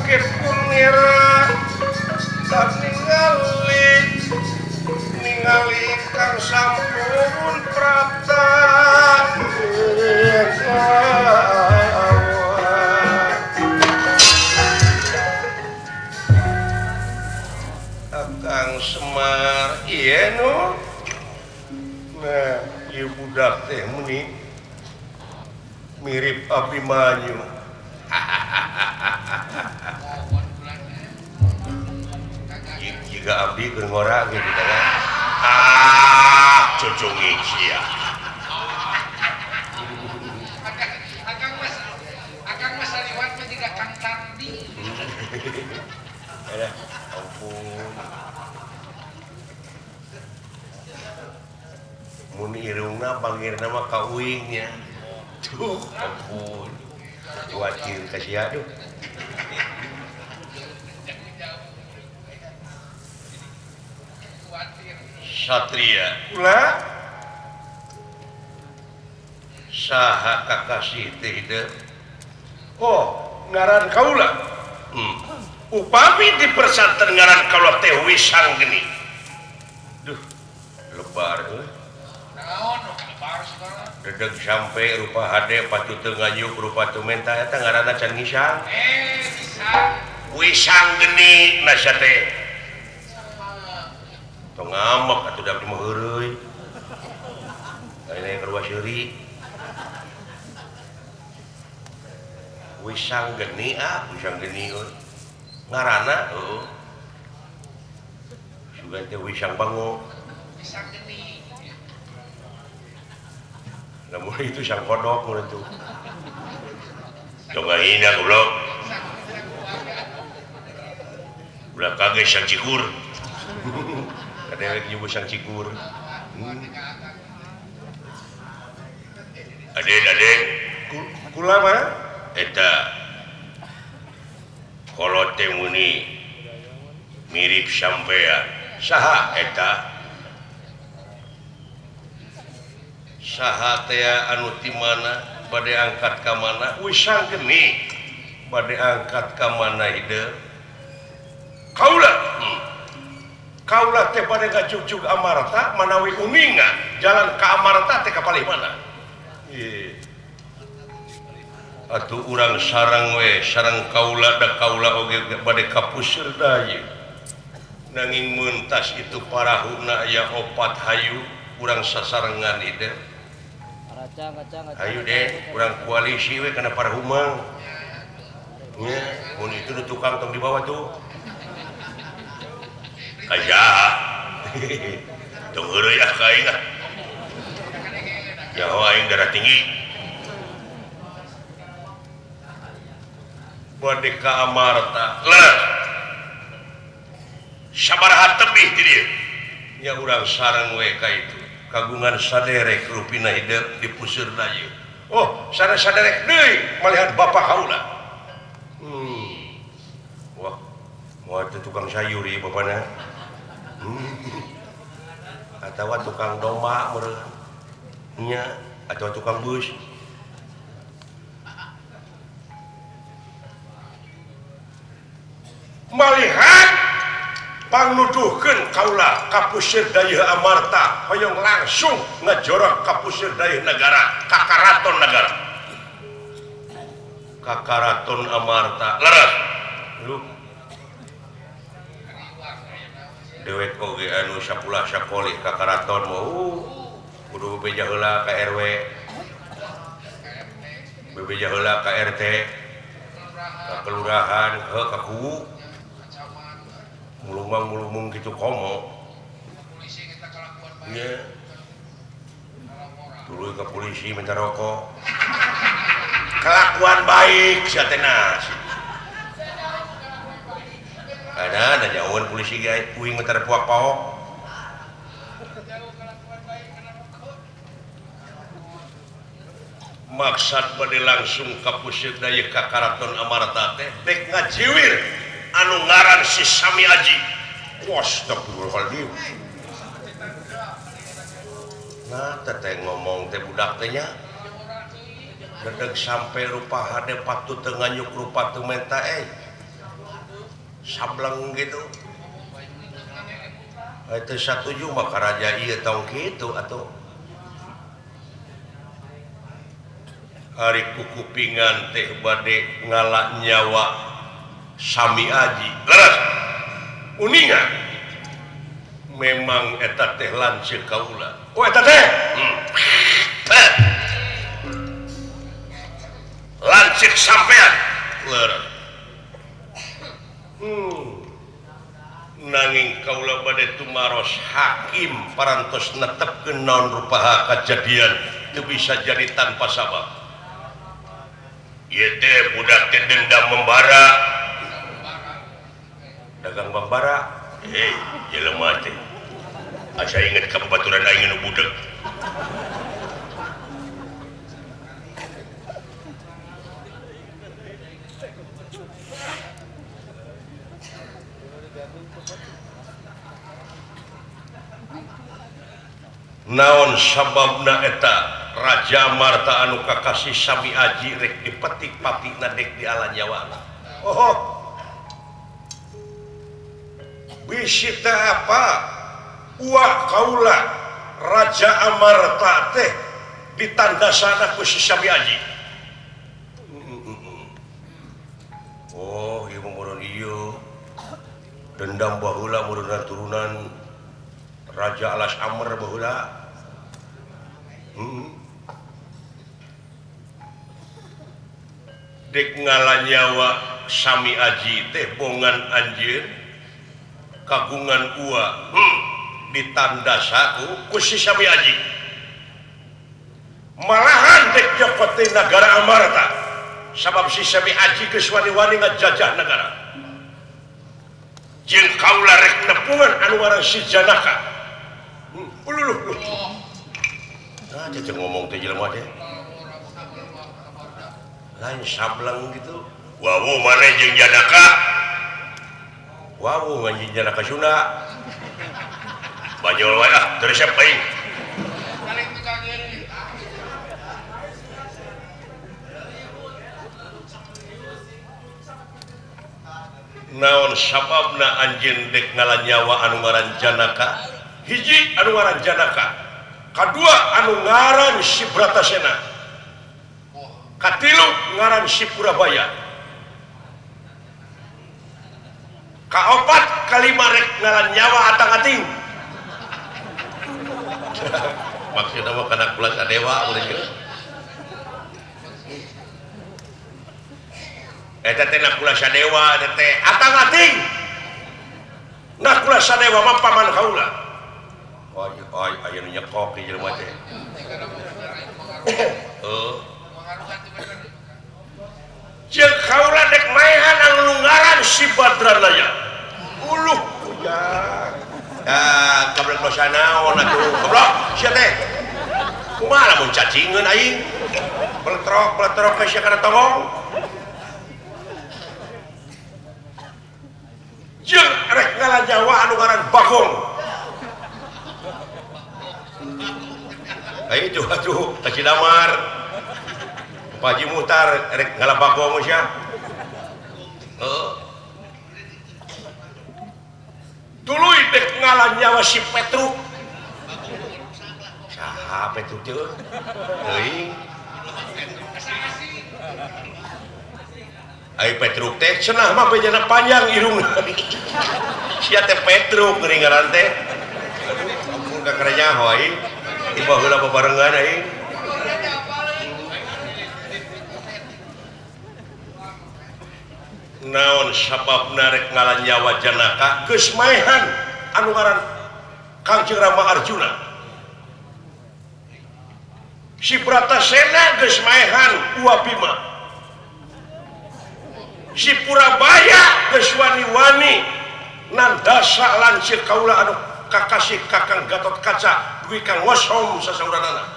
Kaget kunira tak ningali ningali kang sampun prapta. Akang Semar ieu nu. Nah, ieu budak teh meni mirip Abimanyu. Jika abdi keur ngora gitu kan. Ah, cucungi sia. Akang mas liwat mah jiga Kang Tandi. Alah, ampun. Mun irungna panggirna mah ka uing nya. Tuh, ampun. Kuatir ka sia duh. Satria ulah saha kakasih teh hidep. Oh, ngaran kaula. Upami dipersanten ngaran kaula teh Wisang geni. Duh, lebar euy. Naon nu lebar sagala? Dedeg sampe rupa hade patut teu nganyuk rupa teu menta eta ngaranna can ngisang. Wisang. Wisang geni nasa teh. Tong ngambek atuh da abdi mah heureuy. Lain kedua seuri. Wisang geni ah, wisang geni euy. Ngaranna heueuh. Sugan teh wisang bango. Wisang geni. Lamun itu sang kodok mun itu. Tong ngahina goblok. Ulah kaget sang cikur. Kadewek nyebut sang cikur. Aden, aden. Kula mah eta kolot teh muni mirip sampean. Saha eta? Saha teh anu ti mana bade angkat ka mana? Wisang geni bade angkat ka mana hideu? Kaula. Kaula teh bade ngajugjug Amarta manawi uninga jalan ka Amarta teh ka palih mana? Atuh urang sarang we sarang kaula da kaula oge bade ka puseur dayeuh. Nanging mentas itu parahuna aya opat hayu urang sasarengan ieu. Hayu deh urang koalisi we kana parahumang. Nya mun itu nu tukang tong dibawa tuh. Aja. Tong heureuy ah ka aing ah. Nyaho aing darah tinggi. Bade ka Amarta. Leres. Sabaraha tebih di dieu. Nya urang sareng we ka itu. Kagungan saderek rupina hideung di puseur dayeuh. Oh, sanes saderek deui malihan bapa kaula. Wah, moal teh tukang sayur ieu bapana. Atawa tukang domba meureun. Nya, atawa tukang bus. Malihat pangnuduhkeun kaula ka puseur dayeuh Amarta hoyong langsung ngajorok ka puseur dayeuh nagara, ka karaton nagara. Ka karaton Amarta. Leres. Lu dewek oge anu sapulah sakolih ka karaton mah kudu bebeja heula ka RW. Bebeja heula ka RT. Ka kelurahan, heuh ka kuwu. Mulumang-mulumung gitu komo. Nya. Tuluy ka polisi minta rokok. Kelakuan baik sia teh na. Ada ada jauhan polisi ge uing mah puak paok. Maksad bade langsung ka puseur dayeuh ka Karaton Amarta teh dek ngajiwir anu ngaran si Sami Aji. Astagfirullahaladzim. Nah teteh ngomong teh budak teh nya. Dedeg sampai rupa hade patut teu nganyuk rupa teu menta eh. Sableng gitu. Itu satuju maka raja ieu tong kitu atuh. Ari kukupingan teh bade ngala nyawa Sami Aji. Leres. Uninga. Memang eta teh lanceuk kaula. Oh eta teh. Lanceuk sampean. Leres. Nanging kaula bade tumaros hakim parantos netepkeun naon rupaha kajadian teu bisa jadi tanpa sabab. Ieu teh budak teh dendam membara. Dagang membara. Hei, jelema teh. Asa inget ka babaturan aing nu budak. Naon sababna eta Raja Amarta anu kakasih Sami Aji rek dipetik patikna dek di ala nyawana. Oh. Bisi teh apa? Uwa kaula Raja Amarta teh ditandasana ku si Sami Aji. Oh, ieu meureun ieu. Dendam baheula meureun turunan Raja Alas Amr baheula. Dek ngala nyawa Sami Aji teh bongan anjeun kagungan ua ditandasa ku si Sami Aji. Malahan dek jokot teh nagara Amarta sabab si Sami Aji geus wani-wani ngajajah nagara. Jeung kaula rek nepungan anu ngaran si Janaka. Ululuh. Nah, ceceng ngomong teh jelema teh. Lain sableng gitu. Wawu maneh jeung Janaka. Wawu ngan jeung Janaka Sunda. Bajol wae ah, teu resep aing. Naon sababna anjeun dek ngala nyawa anu ngaran Janaka? Hiji anu ngaran Janaka, kadua anu ngaran si Bratasena, katilu ngaran si Purabaya, kaopat kalima rek ngala nyawa atang-ating. Maksudna mah kana kula sadewa urang geus. Eta teh Nakula Sadewa eta teh atang-ating. Nakula Sadewa mah paman kaula. Oh, aya nu nyekok di jelema teh. Heuh. Jeung kaula dek maehan anu ngaran si Badranaya. Uluh ujang. Ah, goblok dosa naon atuh. Goblok sia teh. Kumaha lamun cacingeun aing? Peletrok-peletrok ka sia kana tongong. Jeung rek ngala nyawa anu ngaran Bagong. Ayo tuh atuh ka Cidamar. Pak Haji Muhtar rek ngala Bagong sia. Heeh. Tuluy dek ngala nyawa si Petruk. Saha Petruk teh? Teuing. Ai Petruk teh cenah mah bejana panjang irungna. Sia teh Petruk geuning ngaran teh. Aduh, ampun ka karenyaho aing. Di baheula babarengan aing. Naon sababna rek ngala nyawa Janaka geus maehan anu ngaran Kangjeng Rama Arjuna. Si Bratasena geus maehan Uwa Bima. Si Purabaya geus wani-wani nandasa lanceuk kaula anu kakasih Kakang Gatot Kaca dugi ka ngosom sasauranana.